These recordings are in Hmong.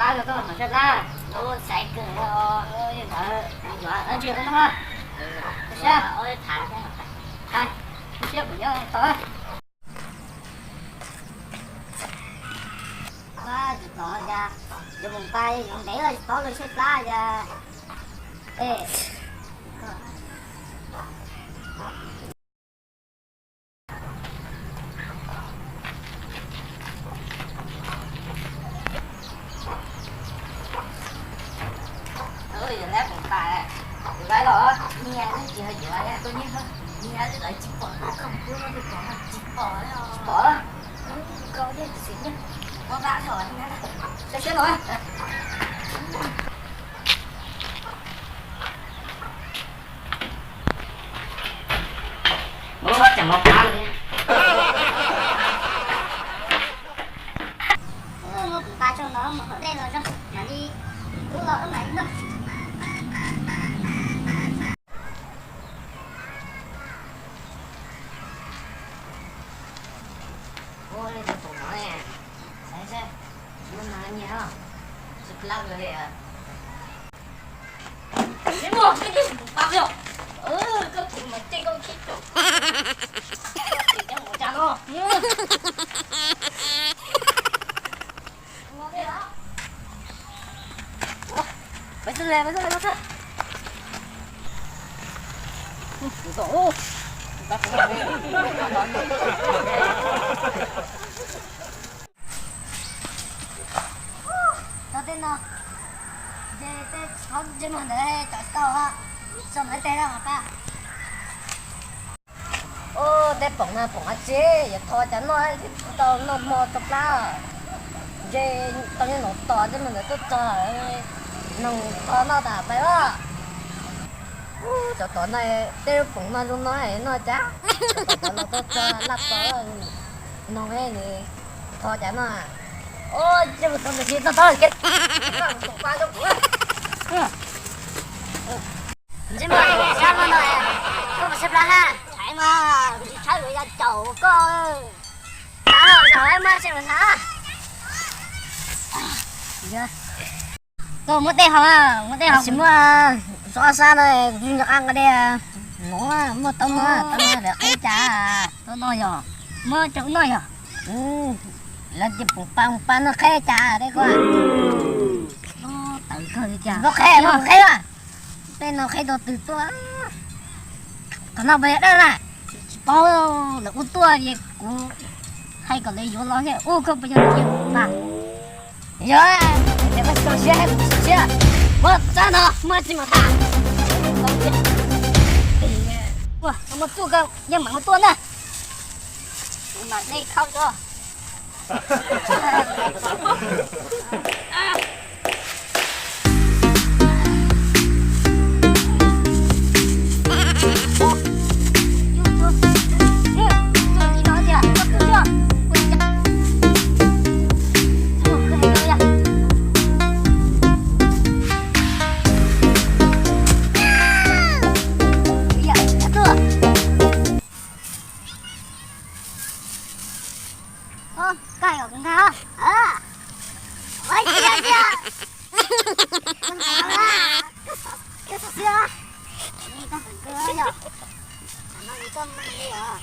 Koj mus saib plab, ntawd yuav ntsis no, siab, siab kuv nyob tau. Tsis txog cas, yuav mus pab yuav ntev los tsis paub lub siab plab cas. Tus lawv poom tas, tus lawv los nyias tsis yog yuav, tus nyias lawv tsis pom, tus koj mus pub no tus pom no tsis pom, tsis pom. Koj thiaj tsis xwm nyiaj, muab pab thaum na, saib siab no. Muab tseem los pab li. Muab kuv nqa tso no mus hauv dej los zoo, mam li ub los wb mam li noj. Ua li tus no, saib seb, lub no nyiam, tsis plab li. Cov tej no, ces tej qhov ntsej muag ntawd cov tsis tau, tso ntawd tej no pab. Ub, tej poom no poom dab tsi, yuav tho cas noj thiab tsis tau noj hmo tso plab. Ntshe tau nyob no tos ntsej muag ntawd tuaj txog, noog tho noj tas pais os. Ub, cov tom no, tej lub poom no zoo no noj cas, cov tom no tuaj txog laj tos noog nws tho cas noj. Ub, ntsej muag txog ntawd tsis txog tod. Ntsej muag sab no, koj mus saib plab hab. Tshaib mas, kuv tsis tshaib kuv yuav caum koj. Zaum no mas tsis mus hab. Koj muab tej haus, muab tej haus. Tsis muaj, sab sab no kuv tsis nco qab nqa dej. No muaj taub no, taub no lawv qheb cas. Taub no yog, muab cov no yog. Lawv tias poom pa, poom pa no qheb cas dej koj. Tawv kawg li cas. Muab qheb, muab qheb a. Tej no qheb tau twg tuaj. Qhov no puas yog dawb na? Tsis paub, lawv ua tuaj es kuv hais kom lawv yuav los thiaj ua, koj puas yog tiag mas. Yog, es koj tsis txaus siab, kuv tsis txaus siab. Muab txab no, muab tsis mas tham. Ua, muab tuaj koj yeej mam muab tuaj na. Kuv mam nej khau tso. Koj hais kom kuv nkag os. Ua ciav tiag. Koj hais os. Koj xav xwb os. Koj hais kawg yog. Qhov no yus tuaj mag li os.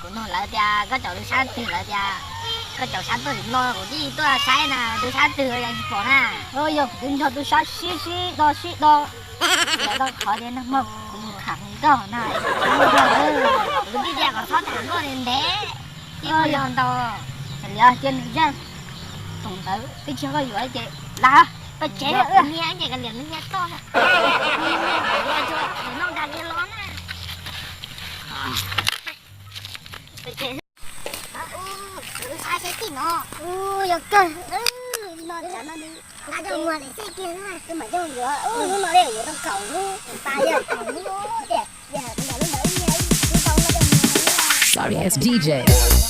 Kuv nug lawv tias koj caum tus sab twg, lawv tias koj caum sab tuaj tim no, kuv tib tuaj saib na, tus sab twg yog tsis pom na. Yog kuv twb nrog tus sab sib sib do sib do, lawv tau qhov tias nag hmo kuv mus kham nkauj na, kuv tib tias kom txhob tham nkauj ntev, tib yog ntau, li cia nws yeej tus ntawd twb tsis koj yuav ces lam pais tsev, nyias ces ka liam nws nyias toj, noj dag li los na. Ub, saib seb tim no, ub, yog kawg, no tsam no li. Nqa coj mus ua lem xij kiag na. Wb mam coj mus yuav, ub, hnub no dej yuav tau kaum hnub, pas yog kaum hnub tiam, tiam ntawm lub ntawd ib yam ib tau nqa coj mus ua lem. Sorry ass D J.